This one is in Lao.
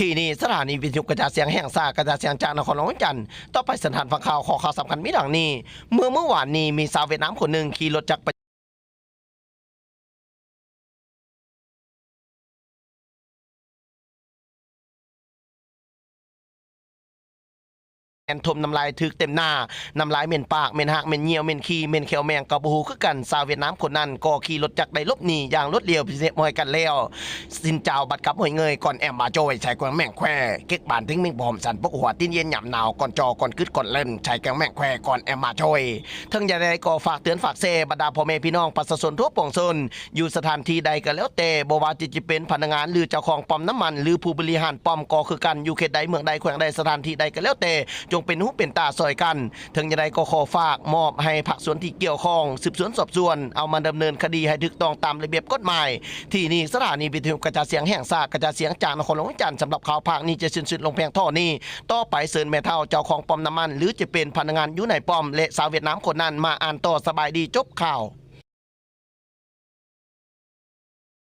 ທີ່ນີ້ສະຖານີວິທະຍຸກະຈາຍສຽງແຫ່ງຊາດ ກະຈາຍສຽງຈາກນະຄອນຫຼວງວຽງຈັນ. ຕໍ່ໄປເຊີນທ່ານຟັງຂ່າວ. ຂໍ້ຂ່າວສຳຄັນມີດັ່ງນີ້: ເມື່ອມື້ວານນີ້ມີຊາວຫວຽດນາມຄົນໜຶ່ງຂີ່ລົດຈັກໄປ ແມ່ນຖົມນ້ຳລາຍຖືກເຕັມໜ້າ, ນ້ຳລາຍເໝັນປາກ, ເໝັນຮາກ, ເໝັນຍ່ຽວ, ເໝັນຂີ້, ເໝັນແຂ້ວແມງ ກໍບໍ່ຮູ້ຄືກັນ. ຊາວຫວຽດນາມຄົນນັ້ນກໍຂີ່ລົດຈັກໄດ້ຫຼົບໜີຢ່າງລວດລຽວ ພິເສດບໍ່ໃຫ້ກັນແລ້ວ. ຊິນຈາວບັດກັບຫ້ວຍເງີຍ ກ່ອນແອມມາໂຈຍ ໃສ່ແກວງແມ່ງແຄວ ເກັກບານຕິງມິງບອມ ສັນປົກຫົວຕີນເຢັນຍາມໜາວ ກ່ອນຈໍ່ ກ່ອນກຶດ ກ່ອນເລີນ ໃສ່ແກວງແມ່ງແຄວ ກ່ອນແອມມາໂຈຍ. ເຖິງຢ່າງໃດກໍຝາກເຕືອນຝາກແຊ ບັນດາພໍ່ແມ່ພີ່ນ້ອງປະຊາຊົນທົ່ວປວງຊົນ ຢູ່ສະຖານທີ່ໃດກໍແລ້ວແຕ່ ບໍ່ວ່າຈະ ຈະເປັນພະນັກງານ ຫຼື ເຈົ້າຂອງປ້ອມນ້ຳມັນ ຫຼື ຜູ້ບໍລິຫານປ້ອມກໍຄືກັນ ຢູ່ເຂດໃດ ເມືອງໃດ ແຂວງໃດ ສະຖານທີ່ໃດກໍແລ້ວແຕ່ ຈົ່ງເປັນຫູເປັນຕາຊ່ອຍກັນ. ເຖິງຢ່າງໃດກໍຂໍຝາກມອບໃຫ້ພາກສ່ວນທີ່ກ່ຽວຂ້ອງ ສືບສວນສອບສວນ ເອົາມາດຳເນີນຄະດີໃຫ້ຖືກຕ້ອງຕາມລະບຽບກົດໝາຍ. ທີ່ນີ້ສະຖານີວິທະຍຸກະຈາຍສຽງແຫ່ງຊາດ ກະຈາຍສຽງຈາກນະຄອນຫຼວງວຽງຈັນ. ສຳລັບຂ່າວພາກນີ້ຈະສິ້ນສຸດລົງພຽງເທົ່ານີ້. ຕໍ່ໄປເຊີນແມ່ເຖົ້າເຈົ້າຂອງປ້ອມນ້ຳມັນ ຫຼື ຈະເປັນພະນັກງານຢູ່ໃນປ້ອມ ແລະ ຊາວຫວຽດນາມຄົນນັ້ນມາອ່ານຕໍ່. ສະບາຍດີ. ຈົບຂ່າວ.